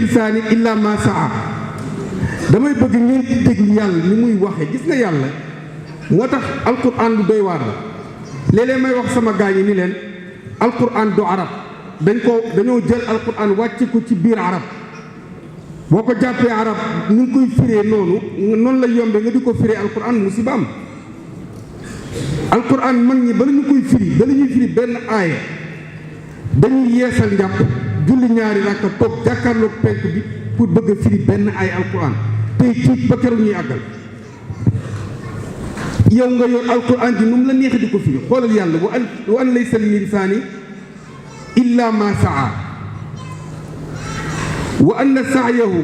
insaani illa ma saa damay bëgg ngeen di déglu yàlla ni muy waxee gis nga yàlla moo tax alquran lu doy waar la léeg-léeg may wax sama gaañi ni leen alquran du arab dañoo jël alquran wàcce ko ci biir arab boo ko jàppee arab ni nga koy firee noonu la yombe nga di ko firee alquran musiba am alquran mag ñi bala ñu koy firi bala ñuy firi benn aaya dañuy yeesal njàpp julli ñaari rakka toog jàkkaarloog penk bi pour bëgg a firi benn aaya alquran tey tiit ba keroog ñuy àggal yow nga yor alquran ji nu mu la neexee di ko firi xoolal yàlla wa an laysa lil insaani illa ma saa wa anna sa'yahu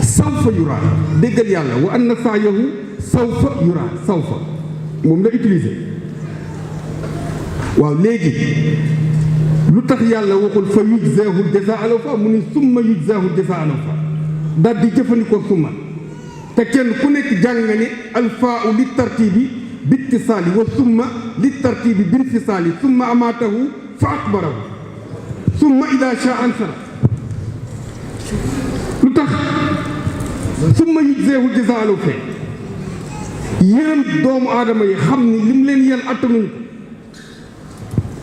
sawfa yura déggal yàlla wa anna sa'yahu sawfa yura sawfa moom la utilisé waaw léegi lu tax yàlla waxul fa yujzaahu jazaa alawfa mu ni summa yujzaahu jazaa alawfa daal di jëfandikoo summa te kenn ku nekk jàng nga ni alfaau li tartibi bittisaali wa summa li tartibi binfisaali summa amaatahu fa akbarahu summa ida shaa ansara lu tax summa yujzaahu jazaa alawfa yéen doomu aadama yi xam ni lim leen yan attanuñ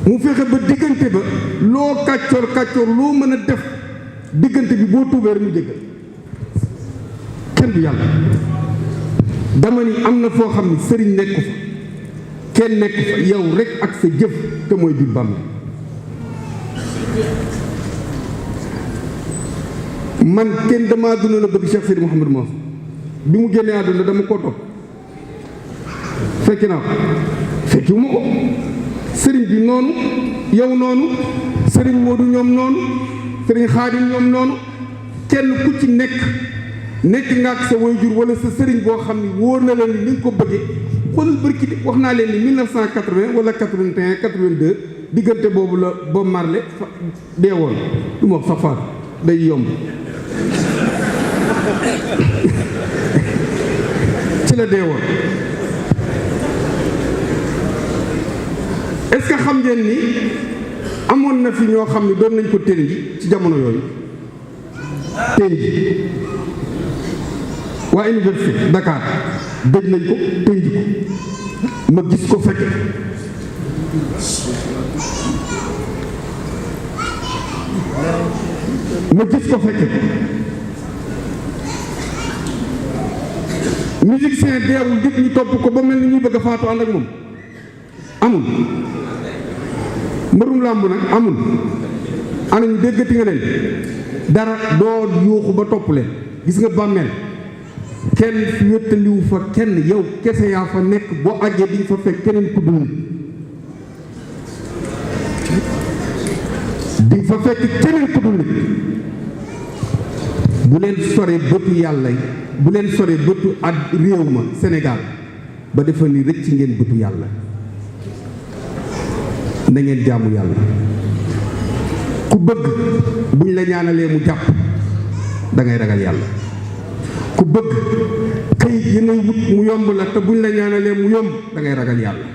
ko mu fexe ba diggante ba loo kàccoor loo mën a def diggante bi boo tuubee rek mu jéggal kenn du yàlla dama ni am na foo xam ni sëriñ nekku fa kenn nekku fa yow rek ak sa jëf te mooy biir bàmmeel man kenn damaa duna la bëgg Cheikh Seydi Mouhamadou Mansour bi mu génnee àdduna dama koo topp fekki naa ko fekki wu ma ko sëriñ bi noonu yow noonu sëriñ Modou ñoom noonu sëriñ Xaadim ñoom noonu kenn ku ci nekk nga ak sa waajur wala sa sëriñ boo xam ni wóor na leen ni nga ko bëggee xoolal bërki di wax naa leen ni 1980 wala 81 82 diggante boobu la Bob Marley deewoon du ma wax sax faatu day yomb ci la deewoon est-ce que xam ngeen ni amoon na fi ñoo xam ne doon nañ ko tënji ci jamono yooyu tënji waa université Dakar dëj nañ ko tënji ko ma gis ko fekk musicien deewul dëkk ñu topp ko ba mel ni ñuy bëgg a faatu ànd ak moom amul mbërum làmb nag amul ana ñu déggati nga leen dara doo yuuxu ba topp leen gis nga bàmmeel kenn wéttaliwu fa kenn yow kese yaa fa nekk boo àggee di fa fekk keneen ku dul di fa fekk keneen ku dul bu leen sore bëtu yàlla bu leen sore bëtu ak réew ma Sénégal ba defa ni rëcc ngeen bëtu yàlla na ngeen jaamu yàlla ku bëgg buñ la ñaanalee mu jàpp da ngay ragal yàlla ku bëgg kayit yi ngay wut mu yomb la te buñ la ñaanalee mu yomb da ngay ragal yàlla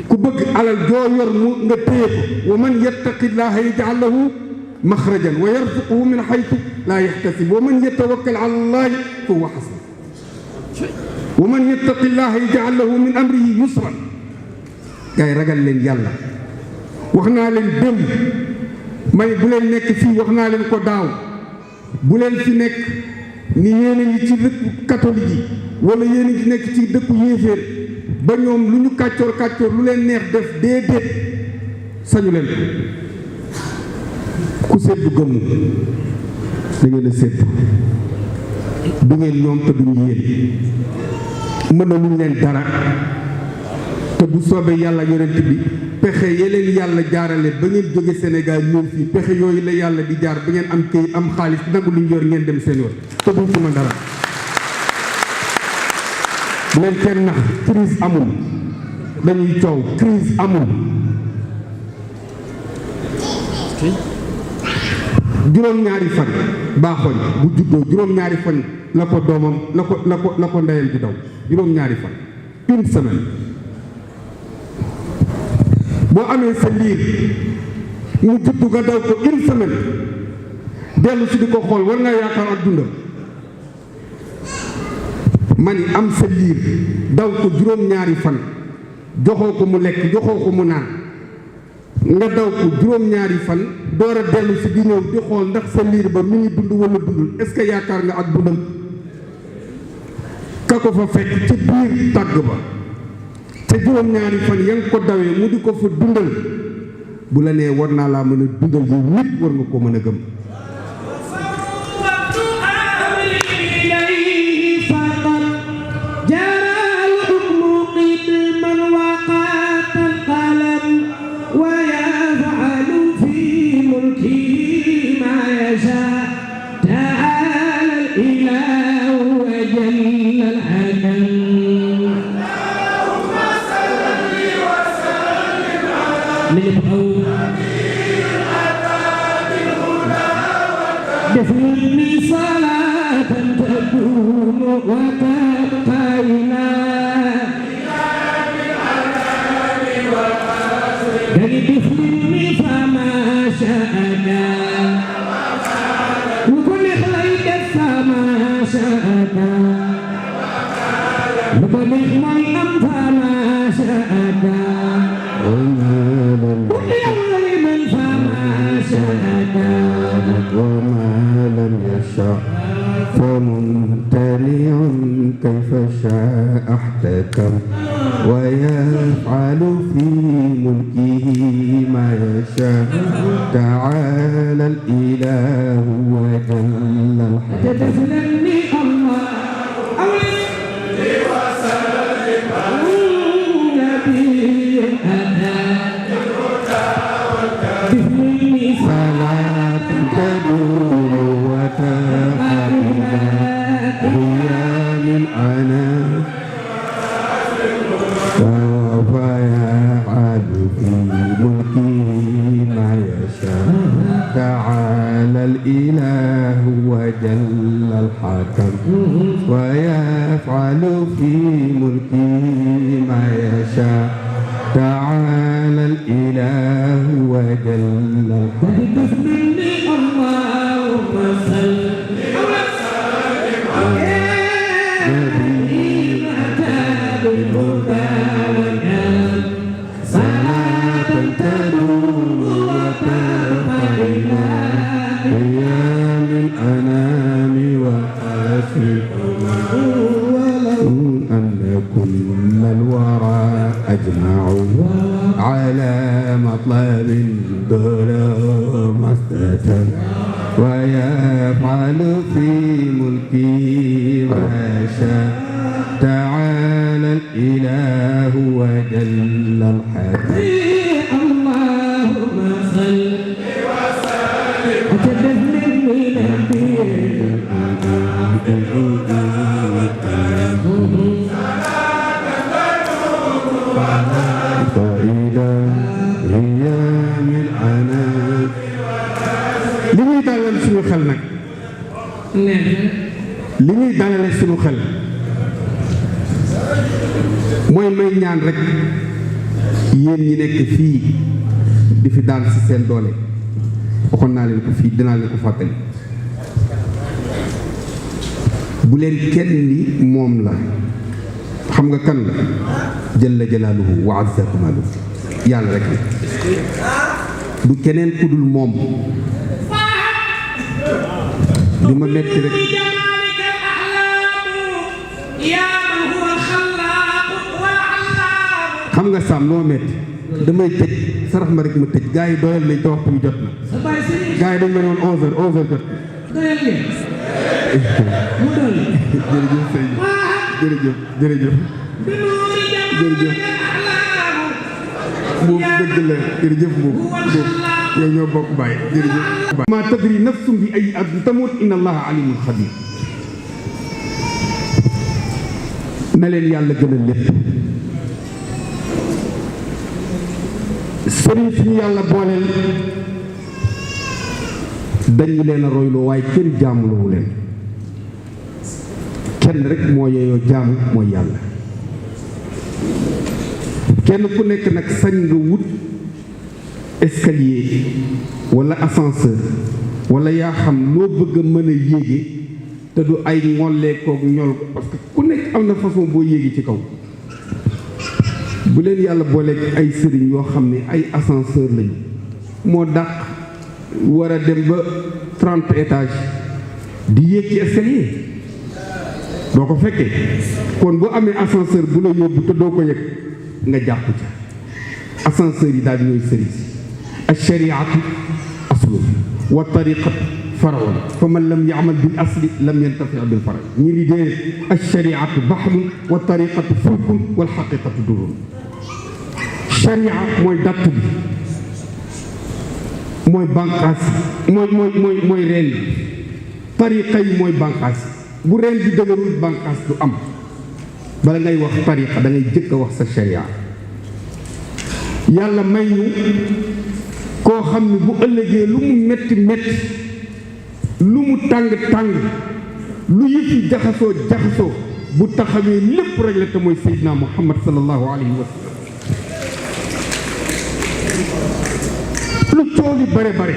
ku bëgg alal joo yor mu nga téye ko wa man yattaqillaha yaj'al lahu maxrajan wa yarzuquhu min haythu laa yahtasib wa man yatawakkal ala allahi fa huwa hasbuh wa man yattaqillaha yaj'al lahu min amrihi yusran ngay ragal leen yàlla wax naa leen démb may bu leen nekk fii wax naa leen ko daaw bu leen fi nekk ni yéen a ngi ci dëkku catholique yi wala yéen a ngi nekk ci dëkku yéeféer ba ñoom lu ñu kàccoor lu leen neex def déedéet sañu leen ku seddu gëmmu da ngeen a seddu du ngeen ñoom te duñu yéen mën na luñ leen dara te bu soobee yàlla yonent bi pexe yeleen yàlla jaarale ba ngeen jóge Sénégal ñëw fii pexe yooyu la yàlla di jaar ba ngeen am këyit am xaalis nangu lu ñu yor ngeen dem seen yoon te duñ ci mën dara bu leen kenn nax crise amul dañuy coow crise amul juróom-ñaari fan baaxoñ bu juddoo juróom-ñaari fan la ko doomam la ko ndeyam di daw juróom-ñaari fan une semaine boo amee sa liir mu juddu nga daw ko une semaine dellu si di ko xool war ngaa yaakaar ak dundam. ma ni am sa liir daw ko juróom-ñaari fan joxoo ko mu lekk joxoo ko mu naan nga daw ko juróom-ñaari fan door a dellu si di ñëw di xool ndax sa liir ba mi ngi dund wala dundul est-ce que yaakaar nga ak dundam. ka ko fa fekk ci biir tàgg ba te juróom-ñaari fan ya nga ko dawee mu di ko fa dundal bu la nee war naa laa mën a dundal yow nit war nga ko mën a gëm. دفني صلاة تدوم وتبقى إلى دفني فما شاءنا وكل خليك فما شاءنا وبلغ ما ينام فما شاءنا وكل من فما شاءنا وما لم يشاء فممتنع كيف شاء احتكم ويفعل في ملكه ما يشاء تعالى الإله وجل الحكيم. تعالى الإله وجل الحكم ويفعل في ملكه ما يشاء تعالى الإله وجل الحكم. اللهم صل وسلم على نبينا بالهدى والهدى صلاة تدوم وترفعنا أيام الأنام وحسن أن كل الورى أجمعوا على مطلب دون مسدة ويفعل في ملكه ما شاء تعالى الإله وجل الحكيم. اللهم صل وسلم وتدفن من الدين فإذا هي من عناء li ñuy dalal suñu xel nag li ñuy dalale suñu xel mooy may ñaan rek yéen ñi nekk fii di fi daan ci seen doole waxoon naa leen ko fii dinaa leen ko fàttali bu leen kenn ni moom la xam nga kan la jalla jalaaluhu wa azza kamaaluhu yàlla rek la du keneen ku dul moom li ma metti rek xam nga Sam loo metti damay tëj sarax ma rek ma tëj gaa yi doyal nañ te waxtu bi jot na gaa yi dañ ma ne woon 11h jot jërëjëf moom dëgg la jërëjëf moom yow ñoo bokk bàyyi jërëjëf ma tadri nafsum bi ay ardin tamut inna allaha alimul xabir na leen yàlla gën a lépp sëriñ si ñu yàlla booleel dañu leen a royloo waaye kenn jaamuloo leen kenn rek moo yeeyoo jaamu mooy yàlla kenn ku nekk nag sañ nga wut escalier wala ascenseur wala yaa xam loo bëgg a mën a yéege te du ay ngollee koog ñol ko parce que ku nekk am na façon boo yéegi ci kaw. bu leen yàlla booleeg ay sëriñ yoo xam ne ay ascenseur lañu moo dàq war a dem ba 30 étages di yéeg ci escalier doo ko fekkee kon boo amee ascenseur bu la yóbbu te doo ko yëg nga jàpp ca ascenseur yi daal di ñooy sëriñ si ash-shari'atu aslun wa tariqatu far'un fa man lam ya'mal bil asli lam yantafi' bil far'i ñi di dee ash-shari'atu bahrun wa tariqatu fulkun wal haqiqatu durrun sharia mooy datt bi mooy bànqaas mooy reen bi tariqa yi mooy bànqaas bu reen bi dëgërul bànqaas du am bala ngay wax tariqa da ngay jëkk a wax sa sharia yàlla may ñu koo xam ne bu ëllëgee lu mu metti metti lu mu tàng tàng lu yëfi jaxasoo bu taxawee lépp rek la te mooy Seydina Muhammad sallallahu alayhi wa sallam lu coow li bare bare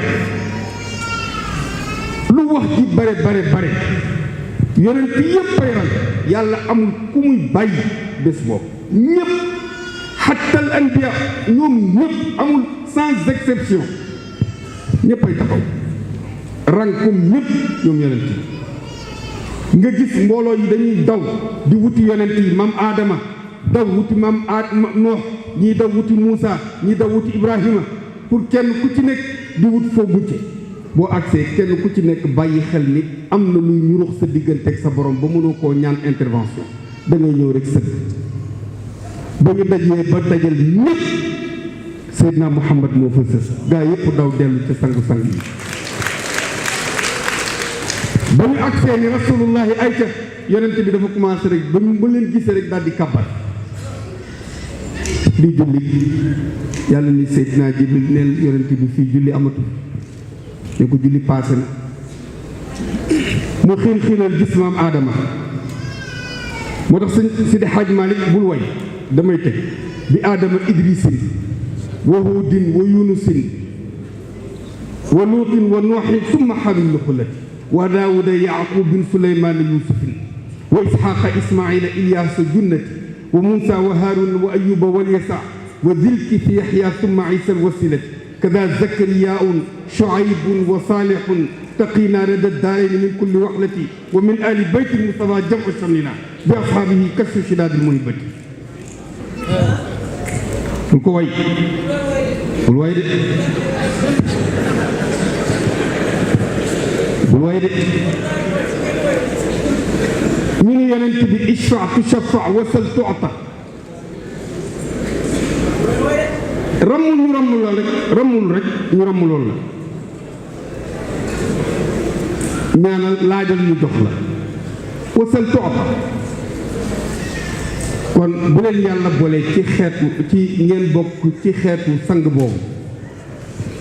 lu wax ji bare yonent yépp ay ran yàlla amul ku muy bàyyi bés boobu ñépp hatta al anbiya ñoom ñépp amul sans exception ñépp ay taxaw rang comme ñépp ñoom yonent yi nga gis mbooloo yi dañuy daw di wuti yonent yi maam Aadama daw wuti maam Noox ñii daw wuti Muusa ñii daw wuti Ibrahima pour kenn ku ci nekk di wut foo mucce boo agsee kenn ku ci nekk bàyyi xel ni am na luy ñurux sa diggante ak sa borom ba mënoo koo ñaan intervention da ngay ñëw rek sëgg ba ñu dajee ba dajal ñépp Seydina Muhammad moo fa sës gaa yépp daw dellu ca sangu-sang yi ba ñu agsee ni rasulullahi ayca yonent bi dafa commencé rek ba leen gisee rek daal di kàbbar di julli yàlla ni Seydina Jibril neel yonent bi fii julli amatu ne ko julli paase na mu xiinal gis maam Aadama moo tax Seydi Hadj Malick bul way damay teg bi Aadama Idrisin wa Huudin wa Yunusin wa Luutin wa Nooxin summa xaamil xullati wa Daawuda Yaaqubin Suleymaana Yuusufin wa Isxaaqa Ismaaila Ilyaasa junnati wa Muusa wa Haaruna wa Ayyuba wal Yasa wa Zilkifli Yaxya summa Iisa alwasilati kada Zakariyaun Shuaybun wa Saalihun taqina rada daarayni min kulli waxlati wa min ali bayti Mustafa jamu samnina bi ashaabihi kasfu shidaadil muhibati bul ko way bul way de bul way de ñu ngi yonent bi ishfa tushaffa wasal tu'ta rammul ñu ramm lool rek rammul rek ñu ramm lool la ñaanal laajal ñu jox la wasal tu'ta kon bu leen yàlla boole ci xeetu ci ngeen bokk ci xeetu sang boobu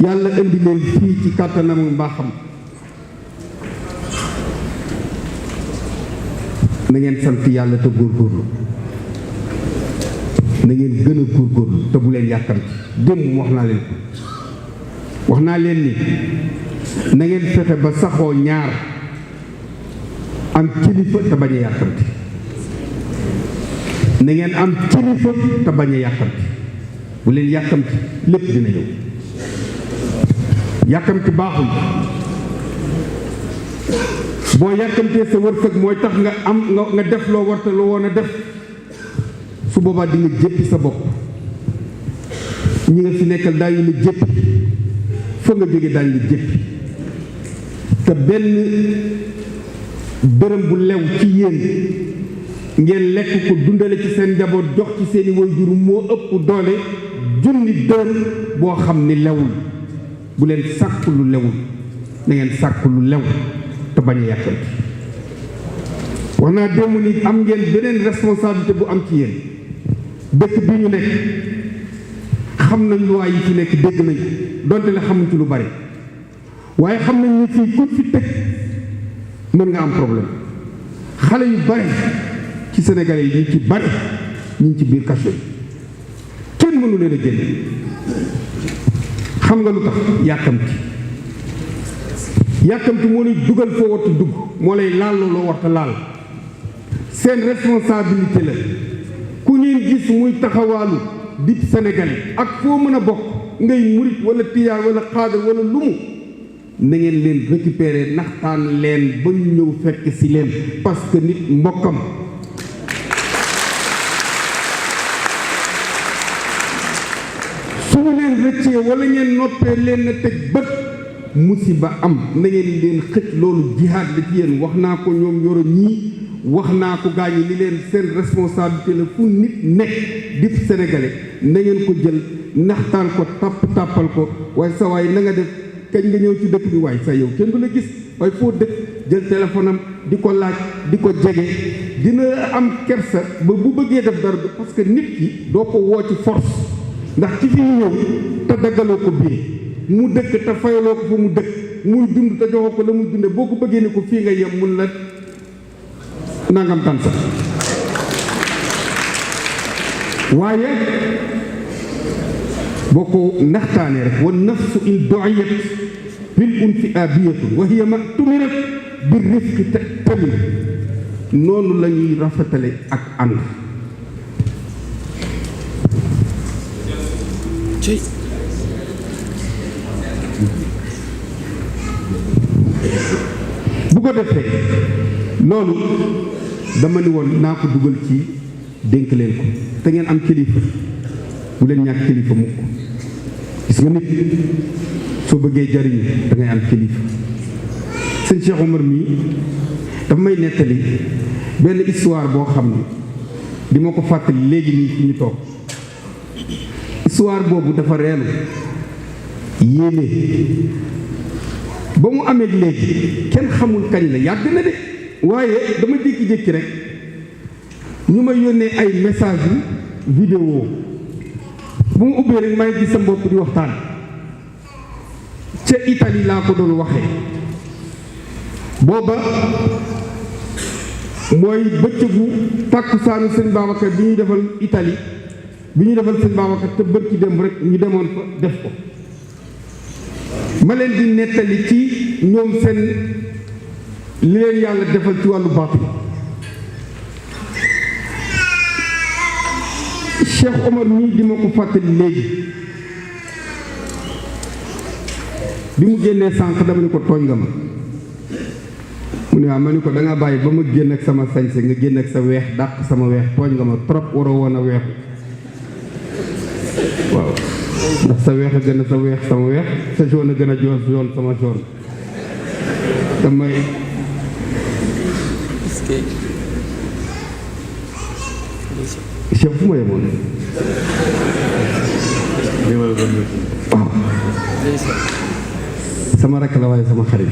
yàlla indi leen fii ci kàttanam mbaaxam na ngeen sant yàlla te góorgóorlu na ngeen gën a góorgóorlu te bu leen yàkkamti démb wax naa leen ko wax naa leen ni na ngeen fexe ba saxoo ñaar am kilifa te bañ a yàkkamti na ngeen am kilifa te bañ a yàkkamti bu leen yàkkamti lépp dina ñëw yàkkamti baaxul boo yàkkamtee sa wërsëg mooy tax nga am nga def loo warta loo woon a def su boobaa di nga jéppi sa bopp ñi nga fi nekkal daañu la jéppi fa nga jóge daañu la jéppi te benn dërëm bu lew ci yéen ngeen lekk ko dundale ci seen njaboot jox ci seeni waajur moo ëpp doole junni dërëm boo xam ni lewul bu leen sàkk lu lewul na ngeen sàkk lu lew te bañ a yàkkamti wax naa démb ni am ngeen beneen responsabilité bu am ci yéen dëkk bi ñu nekk xam nañ luwaay yi ci nekk dégg nañ donte la xamuñ ci lu bari waaye xam nañ ni fii ku fi tëj mën nga am problème xale yu bari ci Sénégalais yi ñu ci bari ñu ngi ci biir kaso yi kenn mënu leen a génne xam nga lu tax yàkkamti yàkkamti moo lay dugal foo warta dugg moo lay laal loo warta laal seen responsabilité la ku ngeen gis muy taxawaalu di sénégalais ak foo mën a bokk ngay murit wala tiyaan wala xaadar wala lumu na ngeen leen récupérer naxtaan leen ba ñu ñëw fekk si leen parce que nit mbokkam su ñu leen rëccee wala ngeen noppee leen na teg bët musiba am na ngeen leen xëcc loolu jihaad la ci yéen wax naa ko ñoom yoro ñii wax naa ko gaañ yi ni leen seen responsabilité la fu nit nekk di sénégalais na ngeen ko jël naxtaan ko tàppal ko waaye sa waay na nga def kañ nga ñëw ci dëkk bi waaye sa yow kenn du la gis waaye foo dëkk jël téléphone am di ko laaj di ko jege dina am kersa ba bu bëggee def dara bi parce que nit ki doo ko woo ci force ndax ci fi ñëw te daggaloo ko bii mu dëkk te fayaloo ko fa mu dëkk muy dund te joxoo ko la muy dunde boo ko bëggee ni ko fii nga yem mun la nangam tan sax waaye boo ko naxtaanee rek wa nafsu in du'iyat bil unfi abiyatun wa hiya ma tumirat bi rifqi tamit noonu la ñuy rafetale ak ànd bu ko defee loolu dama ni woon naa ko dugal ci dénk leen ko te ngeen am kilifa bu leen ñàkk kilifa mukk gis nga nit soo bëggee jariñu da ngay am kilifa sëñ Cheikh Omar mii dafa may nettali benn histoire boo xam ne di ma ko fàttali léegi nii fi ñu toog histoire boobu dafa reelu yéene ba mu amee léegi kenn xamul kañ la yàgg na de waaye dama jékki-jékki rek ñu may yónnee ay message yu vidéo bu mu ubbee rek maa ngi gis sa mbokk di waxtaan ca Italie laa ko doon waxee booba mooy bëccëgu tàkkusaanu sëñ Babacar bi ñuy defal Italie bi ñuy defal sëñ Babacar te bët ci dem rek ñu demoon fa def ko ma leen di nettali ci ñoom seen li leen yàlla defal ci wàllu baatin Cheikh Omar mii di ma ko fàttali léegi bi mu génnee sànq dama ne ko tooñ nga ma mu ne waaw ma ne ko da nga bàyyi ba ma génn ak sama sañse nga génn ak sa weex dàq sama weex tooñ nga ma trop waroo woon a weexu waaw ndax sa weex a gën a sa weex sama weex sa jaune a gën a jaune sama jaune damay chef fu ma yemoon waaw sama rakk la waaye sama xarit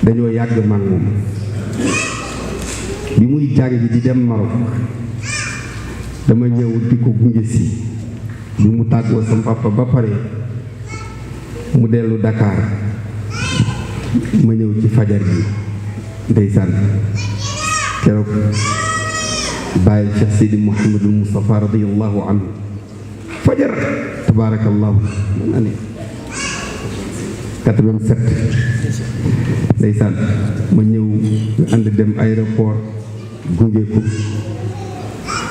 dañoo yàgg mag moom bi muy jàng di dem Maroc dama ñëw di ko gunge si bi mu tàggoo sama papa ba pare mu dellu Dakar ma ñëw ci fajar gi ndeysaan keroog bàyyi Cheikh Sidi Mouhamadul Moustapha radiyallahu anhu fajar tabarakallahu man ane 87 ndeysaan ma ñëw ñu ànd dem aéroport gunge ko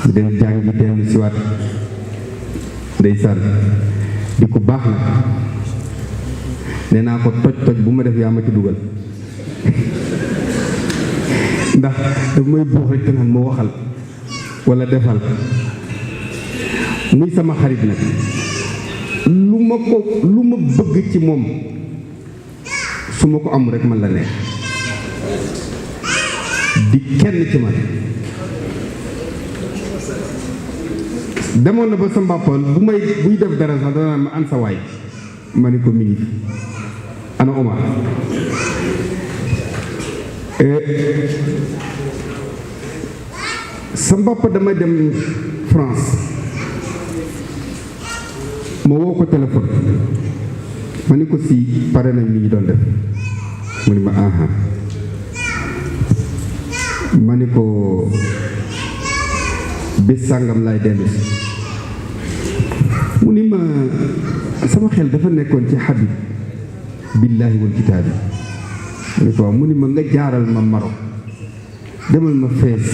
ñu dem jàng bi dellu si waat ndeysaan di ko baax na nee naa ko toj bu ma def yaa ma ci dugal ndax daf may buux rek te naan ma waxal wala defal muy sama xarit nag lu ma bëgg ci moom su ma ko am rek man la neex di kenn ci man demoon na ba sa mbàppal buy def dara sax dana ma an sa waay ma ni ko mi ngi ana Omar sa mbàpp dama dem France ma woo ko téléphone ma ni ko si pare nañ li ñu doon def mu ni ma aha ma ni ko bés sàngam laay dellu si mu ni ma sama xel dafa nekkoon ci Habib billaahi wal kitaabi mu ne ko mu ni ma nga jaaral ma Maroc demal ma Fès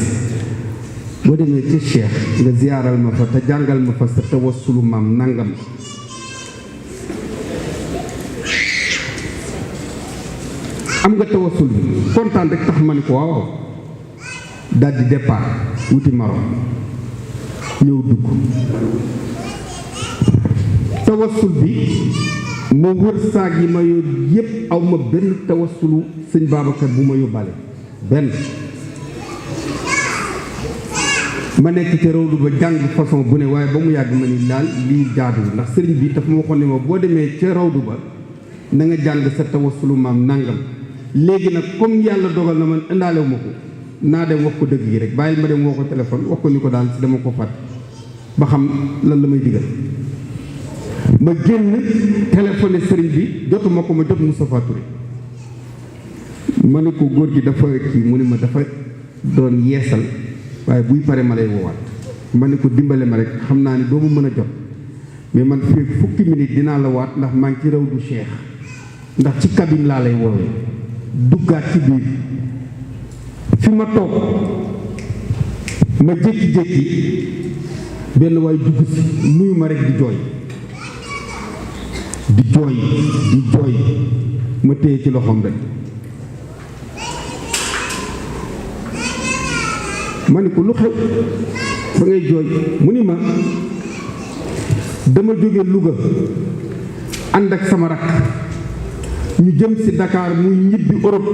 boo demee ci Cheikh nga ziyaaral ma fa te jàngal ma fa sa tawassulu maam nangam am nga tawassul bi kontaan rek tax ma ni ko waaw daal di départ wuti Maroc ñëw dugg tawassul bi moo wër saag yi ma yor yépp aw ma benn tawassulu sëñ Babacar bu ma yóbbaale benn ma nekk ca rawdu ba jàng façon bu ne waaye ba mu yàgg ma ni daal lii jaaduwul ndax sëriñ bi dafa ma waxoon ne ma boo demee ca rawdu ba na nga jàng sa tawassulu maam nangam léegi nag comme yàlla dogal na man indaalewu ma ko naa dem wax ko dëgg gi rek bàyyil ma dem woo ko téléphone wax ko ni ko daal si dama ko fàtt ba xam lan la may digal ma génn téléphoné sëriñ bi jotuma ko ma jot Moustapha Touré ma ne ko góor gi dafa kii mu ne ma dafa doon yeesal waaye buy pare ma lay woowaat ma ne ko dimbale ma rek xam naa ni doo ma mën a jot mais man fii fukki minute dinaa la waat ndax maa ngi ci raw du Cheikh ndax ci cabine laa lay woowee duggaat ci biir fi ma toog ma jékki-jékki benn waay dugg si nuyu ma rek di jooy ma téye ci loxoom rek ma ne ko lu xew ba ngay jooy mu ni ma dama jóge Louga ànd ak sama rakk ñu jëm ci Dakar muy ñibbi Europe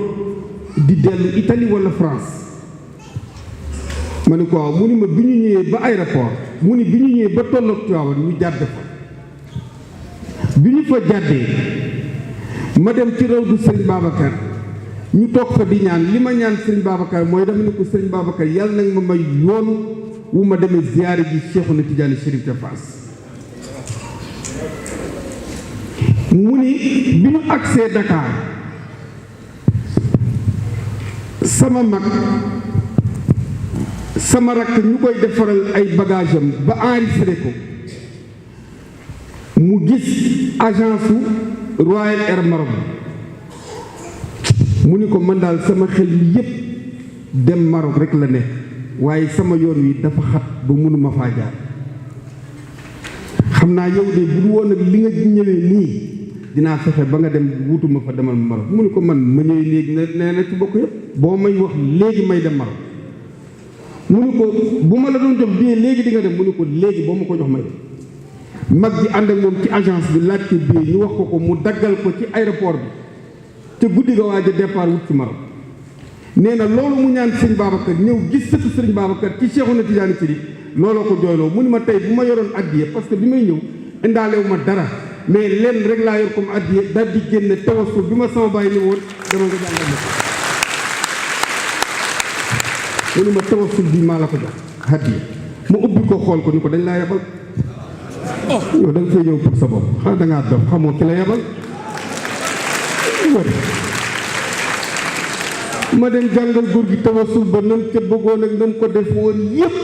di dellu Italie walla France ma ne ko waaw mu ni ma bi ñu ñëwee ba aéroport mu ni bi ñu ñëwee ba tolloog Tivaouane ñu jàdd fa bi ñu fa jàddee ma dem ci rawdu Sëriñ Babacar ñu toog fa di ñaan li ma ñaan Sëriñ Babacar mooy dama ne ko Sëriñ Babacar yàlla nag ma may yoon wu ma demee ziyaare ji Cheikhouna Tidiane Chérif te Fass mu ni bi ñu agsee Dakar sama mag sama rakk ñu koy defaral ay bagage am ba enregistré ko mu gis agence su Royal Air Maroc mu ni ko man daal sama xel mi yépp dem Maroc rek la nekk waaye sama yoon wi dafa xat ba mënuma faa jaar xam naa yow de bu du woon ak li nga ñëwee nii dinaa fexe ba nga dem wutuma fa demal Maroc mu ni ko man ma ñëwee léegi nee na ci bokk yëpp boo may wax léegi may dem Maroc mu ni ko bu ma la doon jox billet léegi di nga dem mu ni ko léegi boo ma ko jox may dem mag ji ànd ak moom ci agence bi laajte billet ñu wax ko mu daggal ko ci aéroport bi te guddi ga waaj a départ wut ci Maroc nee na loolu mu ñaan sëñ Babacar ñëw gis sëtu sëriñ Babacar ci Cheikhouna Tidiane Chérif looloo ko jooyloo mu ni ma tey bu ma yoroon addiya parce que bi may ñëw indaalewu ma dara mais lenn rek laa yor comme addiya daal di génne tawassul bi ma sama bàyyi ni woon dama nga jàngal ma mu ni ma tawassul bi maa la ko jox addiya mu ubbi ko xool ko ni ko dañ laa yebal yow da nga fay ñëw pour sa bopp xanaa da ngaa dof xamoo ki la yebal ma dem jàngal góor gi tawassul ba nam ca bëggoon ak nam ko def woon yépp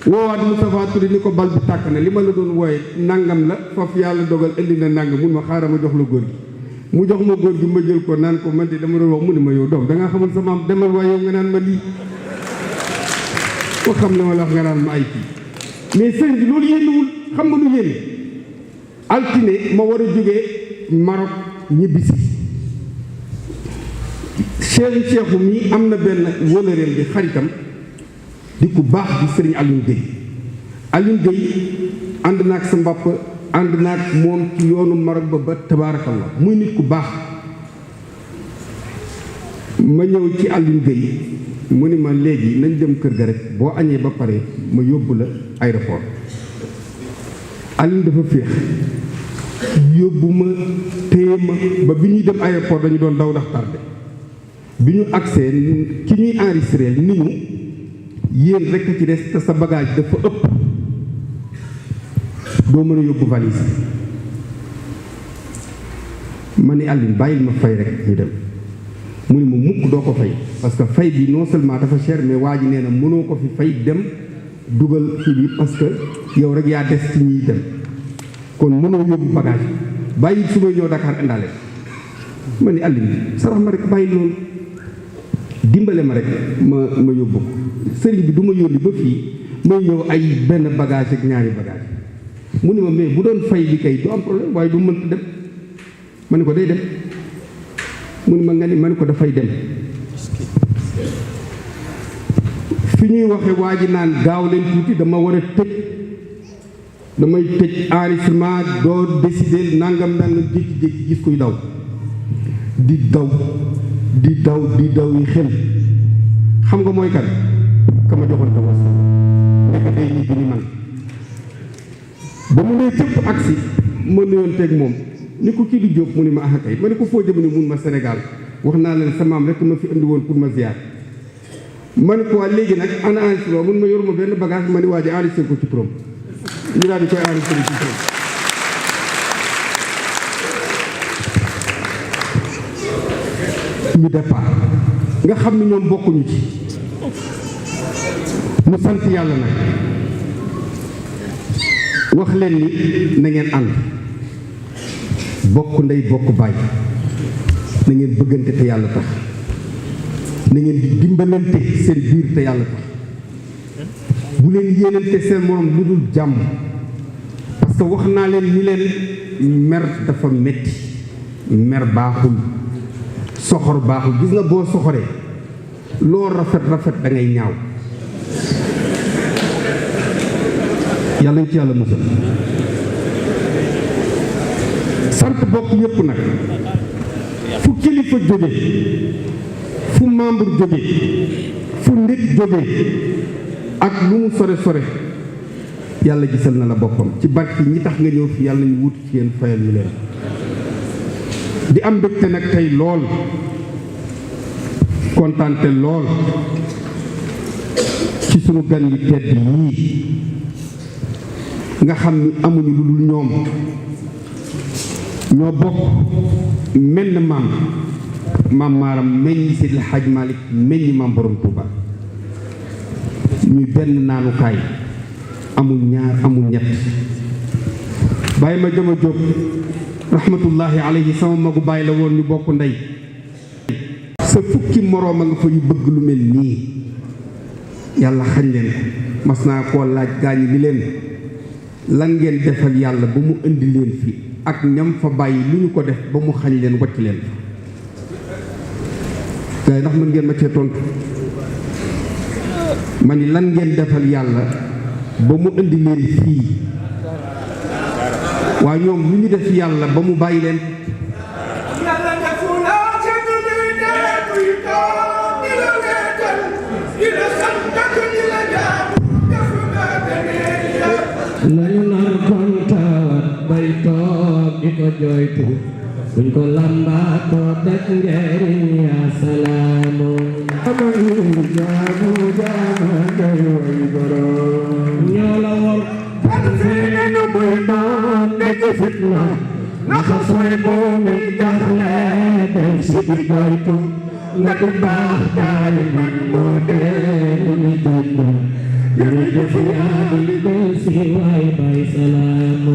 woowaat Moustapha Touré ni ko bal bi tàkk na li ma la doon wooye nangam la foofu yàlla dogal indi na nangam mun ma xaaral ma jox la góor gi mu jox ma góor gi ma jël ko naan ko man de dama doon wax mu ne ma yow doom da ngaa xamal sa maam demal waaye yow nga naan ma lii ko xam ne ma la wax nga naan ma ay kii mais sëñ bi loolu yéenewul xam nga lu yéene altine ma war a jógee Maroc ñibbisi cheikhu mi am na benn wóolëreem bi xaritam di ku baax di sëriñ Alioune Gueye ànd naag sa mbàpp ànd naag moom ci yoonu Maroc ba tabaarakallah muy nit ku baax ma ñëw ci Alioune Gueye mu ni ma léegi nañ dem kër ga rek boo añee ba pare ma yóbbu la aéroport Alioune dafa féex yóbbu ma téye ma ba bi ñuy dem aéroport dañu doon daw ndax tardé bi ñu agsee ki ñuy enregistré ni ñu yéen rekk ci des te sa bagage dafa ëpp doo mën a yóbbu valise ma ni Alioune bàyyil ma fay rek ñu dem mu ni ma mukk doo ko fay parce que fay bi non seulement dafa cher mais waa ji nee na mënoo ko fi fay dem dugal kii bi parce que yow rek yaa des ci ñuy dem kon mënoo yóbbu bagage bàyyi su may ñëw Dakar indaale ma ni àll bi sarax ma rek bàyyi loolu dimbale ma rek ma yóbbu ko sëriñ bi du ma yónni ba fii may ñëw ay benn bagage ak ñaari bagage mu ni ma mais bu doon fay bi kay du am problème waaye du mënta dem ma ni ko day dem mu ni ma nga ni ma ni ko dafay dem fi ñuy waxe waa ji naan gaaw leen tuuti dama war a tëj damay tëj enregistrement doo décider nangam jékki-jékki gis kuy daw di daw yi xel xam nga mooy kan ka ma joxoon ta was nekk day ñibbi ni man ba mu nee cëpp agsi ma nuyoon teeg moom ni ko kii di Jóob mu ni ma kay ma ne ko foo jëm ni mun ma Sénégal wax naa leen sa maam rek ma fi indi woon pour ma ziar ma ne ko waa léegi nag ana enregistré mun ma yoruma benn bagage ma ni waa ji enregistré ko ci turam ñu daal di koy enregistré ci turam ñu départ nga xam ni ñoom bokkuñu ci mu sant yàlla nag wax leen ni na ngeen ànd bokk ndey bokk baay na ngeen bëggante te yàlla tax na ngeen di dimbalante seen biir te yàlla tax bu leen yéenante seen morom lu dul jàmm parce que wax naa leen ni leen mer dafa metti mer baaxul soxor baaxul gis nga boo soxoree loo rafet da ngay ñaaw yàlla ci yàlla musal sant bokk yépp nag fu kilifa jóge fu membre jóge fu nit jóge ak lu mu sore yàlla gisal na la boppam ci barki ñi tax nga ñëw fi yàlla ñu wut ci yéen fayal ñu leen di am mbégte nag tey lool kontaante lool ci sunu gan yi tedd yii nga xam ni amuñu lu dul ñoom ñoo bokk menn maam maaram meññ Seydi El Hadji Malick meññ maam borom Touba ñuy benn naanukaay amul ñaar amul ñett bàyyi ma jama jóg rahmatullahi alayhi sama magu bàyyi la woon ñu bokk ndey sa fukki moroom a nga fa yu bëgg lu mel nii yàlla xañ leen ko mas naa koo laaj gaañi li leen lan ngeen defal yàlla ba mu indi leen fi ak ñam fa bàyyi lu ñu ko def ba mu xañ leen wacc leen fa gaay ndax mën ngeen ma cee tontu ma ni lan ngeen defal yàlla ba mu indi leen fii waaye ñoom lu ñu def yàlla ba mu bàyyi leen lañu nar kon tawat bay toog di ko jooytu buñ ko làmbaatoo daj njariñ yaa salaamu amanu jaamu jaama day way borom ñoo la wor feenu muy doon nekk fitna naka sooy boomi jaxle day si di jooytu nga di baax daal man moo dee ñu dund jërëjëf yaa ngi doon si waay bay salaamu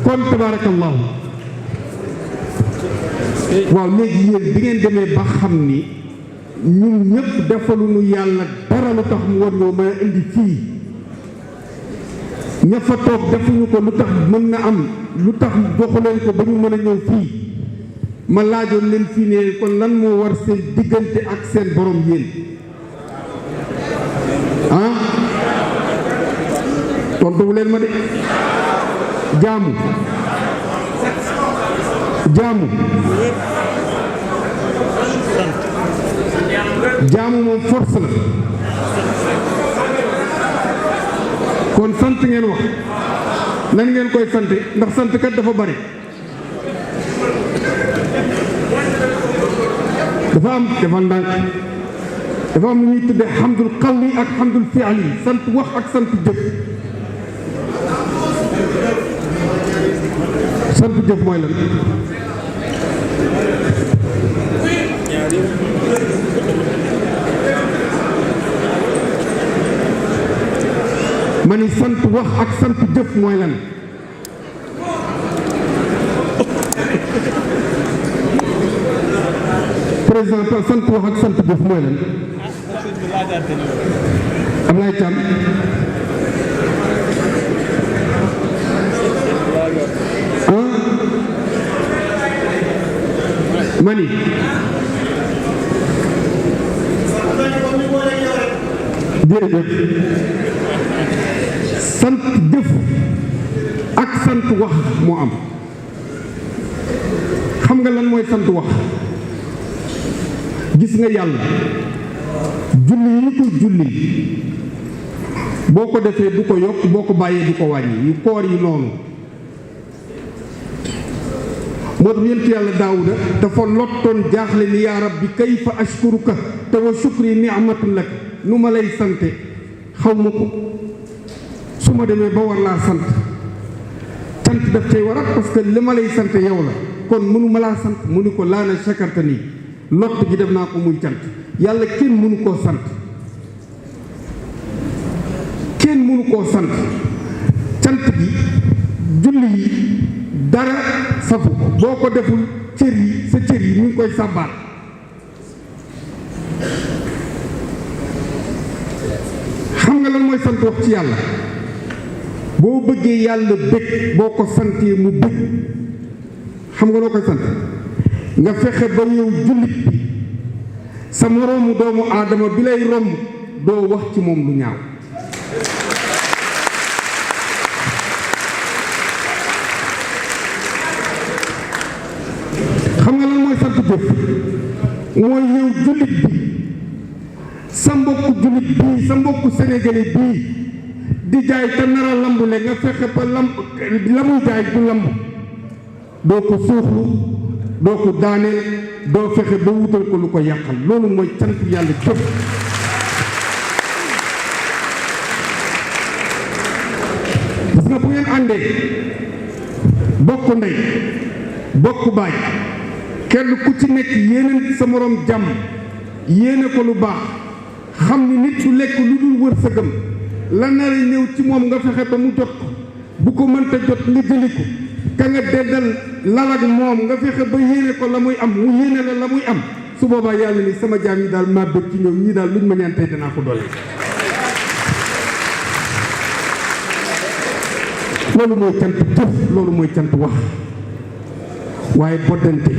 kon tabarakallahu waaw léegi yéen bi ngeen demee ba xam ni ñun ñëpp defaluñu yàlla dara lu tax mu war ñoo mën a indi fii ña fa toog defuñu ko lu tax mën na am lu tax joxuleen ko ba ñu mën a ñëw fii ma laajoon leen fii ne kon lan moo war seen diggante ak seen borom yéen ah tontuwu leen ma de jaamu moom force la kon sant ngeen wax nan ngeen koy sante ndax sant kat dafa bari dafa am defal ndànk dafa am lu ñuy tudde xamdul qawli ak xamdul fi'li sant wax ak sant jëf sant jëf mooy lan ma ni sant wax ak sant jëf mooy lan président sant wax ak sant jëf mooy lan Ablaye Thiam mani jërëjëf sant jëf ak sant wax moo am xam nga lan mooy sant wax gis nga yàlla julli yi ñu koy julli boo ko defee du ko yokk boo ko bàyyee du ko wàññi yu koor yi noonu moo tax yent yàlla daawuda dafa lottoon jaaxle ni yaa rabbi kayfa ashkuruka te wa shukri ni'matun lak nu ma lay sante xaw ma ko su ma demee ba war laa sant cant daf cay warat parce que li ma lay sant yow la kon mënu ma laa sant mu ni ko laa na shakarta nii lott gi def naa ko muy cant yàlla kenn mënu koo sant kenn mënu koo sant cant gi julli yi dara safu ko boo ko deful cër yi sa cër yi ñu ngi koy sàbbaal xam nga lan mooy sant wax ci yàlla boo bëggee yàlla bëgg boo ko santee mu bëgg xam nga noo koy sant nga fexe ba yow jullit bi sa moroomu doomu aadama bi lay romb doo wax ci moom lu ñaaw xam nga lan mooy sant jëf mooy yow jullit bi sa mbokku jullit bii sa mbokku sénégalais bii di jaay te nar a lambule nga fexe ba la muy jaay du lamb doo ko suuxlu doo ko daaneel doo fexe ba wutal ko lu ko yàqal loolu mooy sant yàlla jëf gis nga bu ngeen àndee bokk ndey bokk baay kenn ku ci nekk yéene sa moroom jàmm yéene ko lu baax xam ni nit du lekk lu dul wërsëgam la nar a ñëw ci moom nga fexe ba mu jot ko bu ko mënta jot nga jëli ko ka nga deddal lal ak moom nga fexe ba yéene ko la muy am mu yéene la muy am su boobaa yàlla ni sama jaam yi daal maa bëgg ci ñoom ñii daal luñ ma ñaan tey danaa ko dolli loolu mooy cant jëf loolu mooy cant wax waaye boddante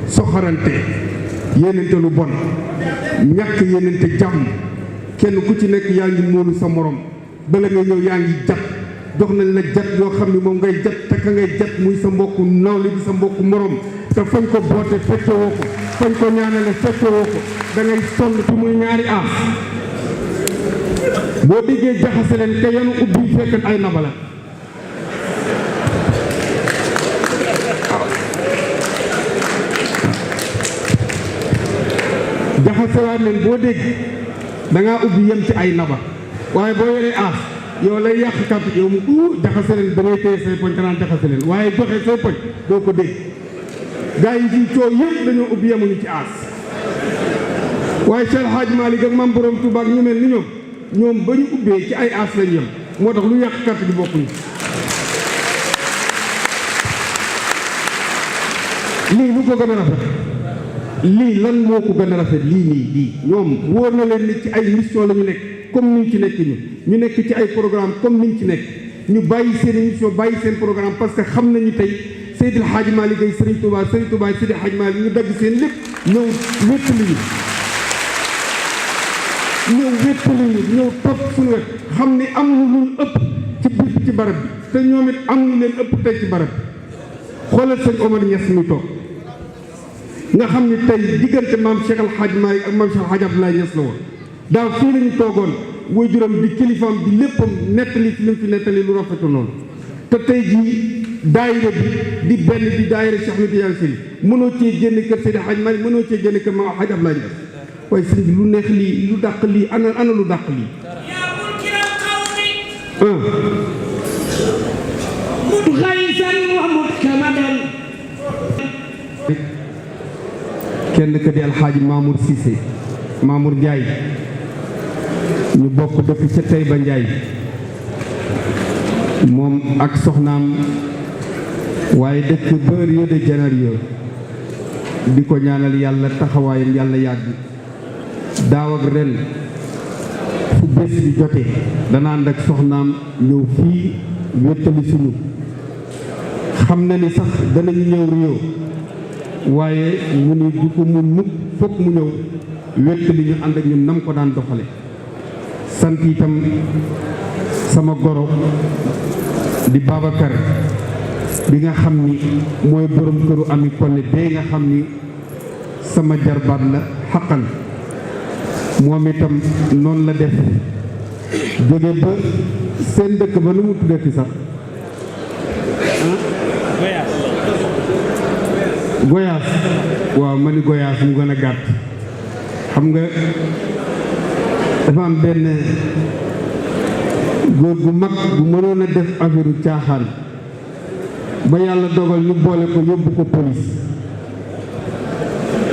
soxorante yéenante lu bon ñàkk yéenante jàmm kenn ku ci nekk yaa ngi móolu sa morom bala nga ñëw yaa ngi jat jox nañ la jat yoo xam ne moom ngay jat te ka ngay jat muy sa mbokku nawle bi sa mbokku morom te fañ ko boote fekke woo ko fañ ko ñaanale fekke woo ko da ngay sonn ci muy ñaari aas boo déggee jaxase leen ka yanu ubbi fekk ay nabala jaxasewaat leen boo dégg dangaa ubbi yem ci ay naba waaye boo yoree aas yow lay yàq kàtt yow mu jaxase leen da ngay téye say poñ te naan jaxase leen waaye joxe say poñ doo ko dégg gaa yi fii coow yëpp dañoo ubbi yemuñu ci aas waaye Cheikh Hadj Malick ak Mam Borom Touba ak ñu mel ni ñoom ba ñu ubbee ci ay aas lañ yem moo tax lu yàq kàtt gi bokkuñu lii lu ko gën a rafet lii lan moo ko gën a rafet lii ñoom wóor na leen ni ci ay mission la ñu nekk comme ni ñu ci nekk ñu nekk ci ay programme comme ni ñu ci nekk ñu bàyyi seen mission bàyyi seen programme parce que xam nañu tey Seydil Hadji Malick Gueye Serigne Touba Seydil Hadji Malick ñu dagg seen lépp ñëw wéttali ñëw toog suñu wet xam ni amuñu lu ñu ëpp ci biir ci barab bi te ñoom it amuñu leen ëpp tey ci barab bi xoolal sëñ Omar Niass muy toog nga xam ni tey diggante maam Cheikh Al Hadj Malick ak maam Cheikh Al Hadj Abdoulaye Niass la woon daaw fii la ñu toogoon waajuram di kilifaam di léppam nettali ci li mu fi nettali lu rafetu noonu te tey jii daayira bi di benn di daayira Cheikh Ahmed Tidiane Sy mënoo cee génn kër Seydi Hadj Malick mënoo cee génn kër maam Hadj Abdoulaye Niass waaye sëñ bi lu neex lii lu dàq lii ana lu dàq lii kenn ka di alxaaji Mamour Cissé Mamour Ndiaye ñu bokk dëkk ca Taïba Ndiaye moom ak soxnaam waaye dëkk ba Rio de Janeiro di ko ñaanal yàlla taxawaayam yàlla yàgg daaw ak ren fu bés bi jotee dana ànd ak soxnaam ñëw fii wéttali suñu xam na ni sax danañu ñëw Rio waaye mu ni du ko mun mukk fokk mu ñëw wéttali ñu ànd ak ñun nam ko daan doxale sant itam sama goro di Babacar bi nga xam ni mooy borom këru Ami Collé bee nga xam ni sama jarbaat la xaqan moom itam noonu la def jóge ba seen dëkk ba nu mu tuddati sax Goyaas waaw ma ni Goyaas mu gën a gàtt xam nga dafa am benn góor gu mag bu mënoon a def affaire caaxaan ba yàlla dogal ñu boole ko yóbbu ko police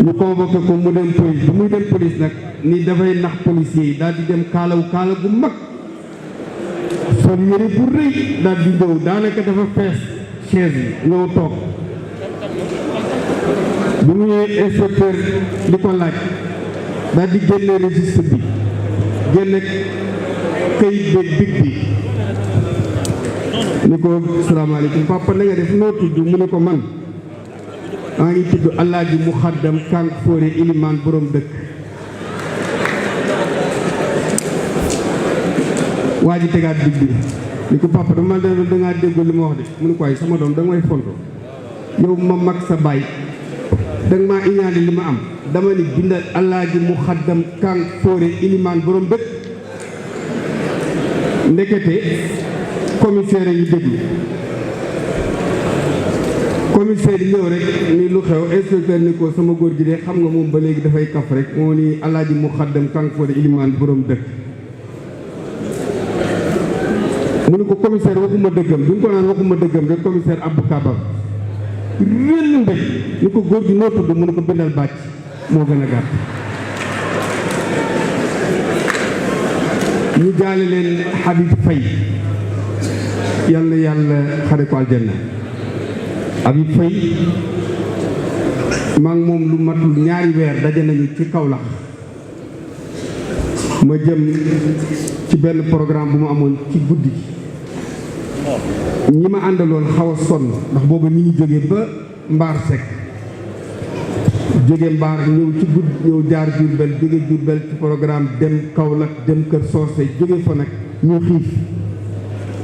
ñu convoqué ko mu dem police bu muy dem police nag ni dafay nax policiers yi daal di dem kaala gu mag sol yére bu rëy daal di ñëw daanaka dafa fees chaise yi ñëw toog bu mu ñëwee inspecteur di ko laaj daal di génne registre bi génne kayit beeg big bi ni ko salaamaaleykum papa na nga def noo tudd mu ne ko man maa ngi tudd Alaaji Muxaddam Kang Fóore Ilimaan borom dëkk waa ji tegaat big bi ni ko papa dama dangaa déglu li ma wax de mu ne ko ay sama doom danga may fonto yow ma mag sa baay danga maa iñaane li ma am dama ni bindal Alaaji Muxaddam Kang Fóore Ilimaan borom dëkk ndekete commissaire yi déglu commissaire yi ñëw rek ni lu xew inspecteur ni ko sama góor gi de xam nga moom ba léegi dafay kaf rek moo ni Alaaji Muxaddam Kang Fóore Ilimaan borom dëkk mu ni ko commissaire waxuma dëggam bi mu ko naan waxuma dëggam rek commissaire Abdou Kabam réll mbéj ni ko góor gi noo tudd mu ni ko bindal bàcc moo gën a gàtt ñu jaale leen Habib Faye yal na yàlla xare ko aljanna Habib Faye maa ngi moom lu matul ñaari weer daje nañu ci Kaolack ma jëm ci benn programme bu ma amoon ci guddi ñi ma àndaloon xaw a sonn ndax booba ñi ngi jóge ba Mbaar Seck jóge Mbaar ñëw ci guddi ñëw jaar Diourbel jóge Diourbel ci programme dem Kaolack dem Kër Socé jóge fa nag ñu xiif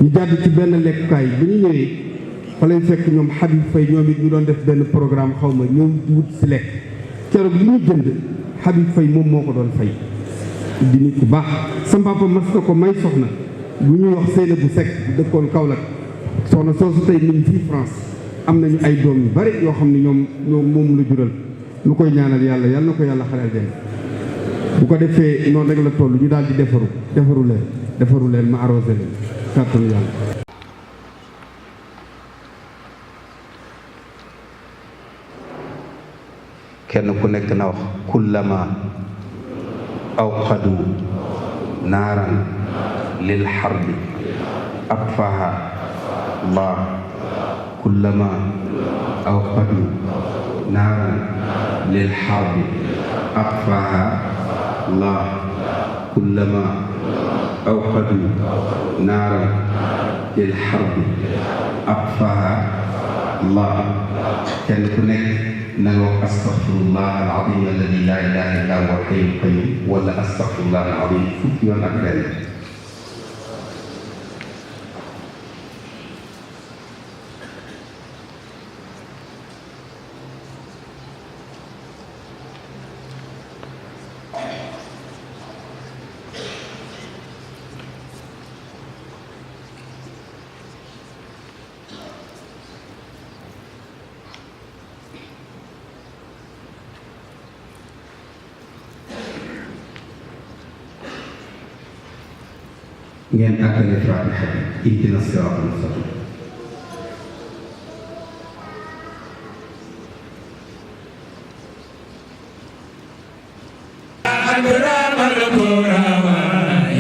ñu jàdd ci benn lekkukaay bi ñu ñëwee fa lay fekk ñoom Habib Faye ñoom it ñu doon def benn programme xaw ma ñëw wut si lekk keroog li ñu jënd Habib Faye moom moo ko doon fay di nit ku baax sama papa mas na ko may soxna bu ñuy wax Seyna bu Seck bu dëkkoon Kaolack soxna soosu tey mi ngi fii France am nañu ay doom yu bari yoo xam ne ñoom moom la jural lu koy ñaanal yàlla yàlla na ko yàlla xaleel den bu ko defee noonu rek la toll ñu daal di defaru leen ma arrosé leen kàttanu yàlla kenn ku nekk na wax kullama awqadu naaran lil xarbi atfaha Allah kullama awqadu naaran lil xarbi atfaha Allah kullama awqadu naaran lil xarbi atfaha Allah kenn ku nekk na nga wax astaghfirullah al-azim alladi la ilaha illa huwa al-hayyul qayyum wala astaghfirullah al-azim fukki yoon ak benn ngeen àggale Faatiha ihdina siraatal mustaqiim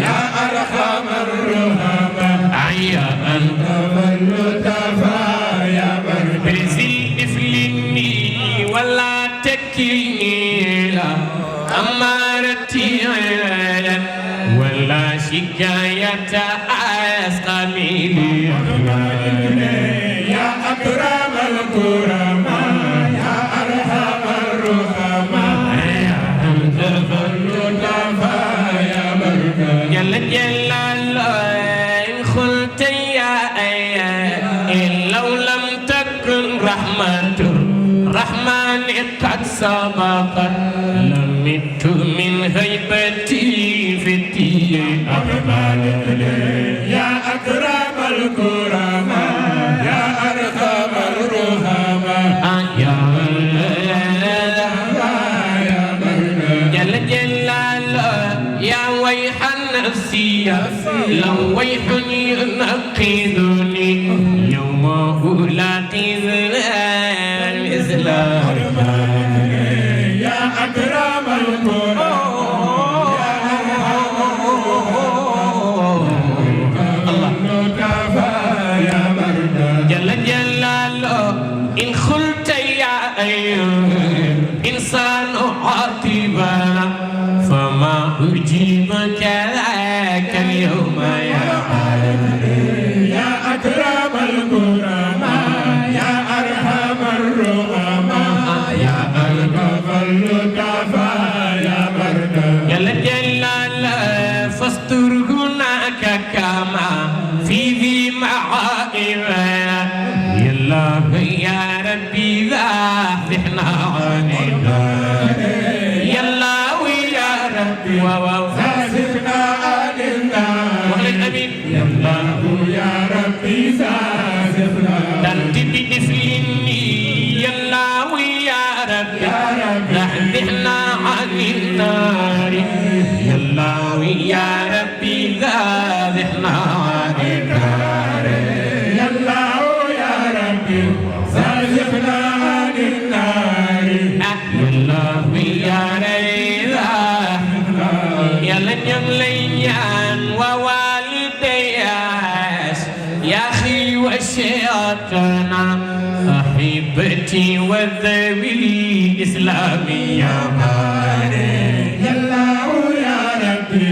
يا أرحم الراحمين هداية أسقمي يا أكرم الكرماء يا أرحم الرحماء يا أنزف اللطفاء يا بركة جل جلاله إن قلت يا إن لو لم تكن رحمة الرحمن قد سبقت لمت من هيبتي في الدين يا أكرم الكرماء يا أرحم الرحماء يا جل جلاله يا ويح النفسي لو ويح ينقذني يوم أولاقي الإسلام يا أكرم الكرماء يا اللطفاء يا بركة جل جلاله إن قلت يا أيها إنسان عاتبنا فما أجيبك ذاك اليوم يا يا أكرم الكرماء يا أرحم الرحماء يا ألطف اللطفاء يا بركة جل جلاله فاستر هناك كما في ذي معائبنا يا الله يا ربي ذاحنا عننا يا الله يا ربي زادنا عن النار وعلى الأمين يا الله يا ربي زادنا تنتبه دفلني يا الله يا ربي زادنا عن النار يا الله يا ربي زادنا عن النار يا الله يا ربي زادنا عن النار يا الله يا ربي يا لن يمليان ووالدياس يا أخي وشيطنا أحبتي وذوي الإسلام يا مالك يا الله يا ربي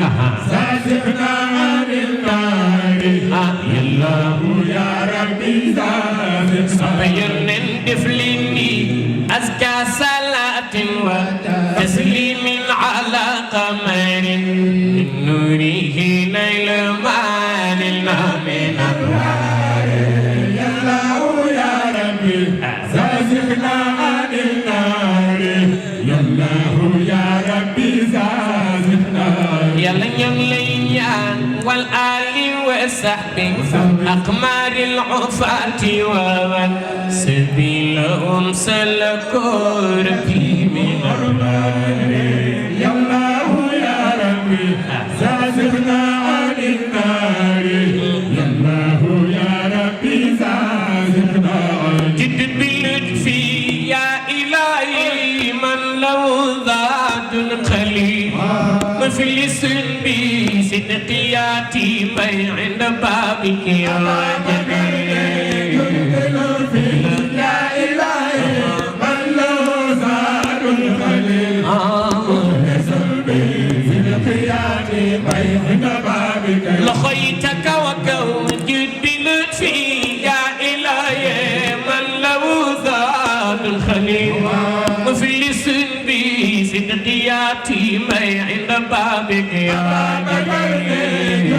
زادنا عن النار يا الله يا ربي زادنا صبير دفلني أزكى صلاة وتسليم على قمر من نوره نيل ما نلنا من النار يا الله يا ربي زادنا عن النار يا الله يا ربي زادنا يا لن يمليان والآل وصحبه أقمار العفاة ومن سبيلهم سلكوا ربي من النار يا الله يا ربي زادنا عن النار يا الله يا ربي زادنا جد باللطف يا إلهي من له ذات قليل مفلس بصدقياتي بي عند بابك يا جليل يا إلهي من له زاد الخليل زدقياتي بين بابك لخيتك وكوجد بلطفي يا إلهي من له ذات الخليل مفلس بصدقياتي بي عند بابك يا جليل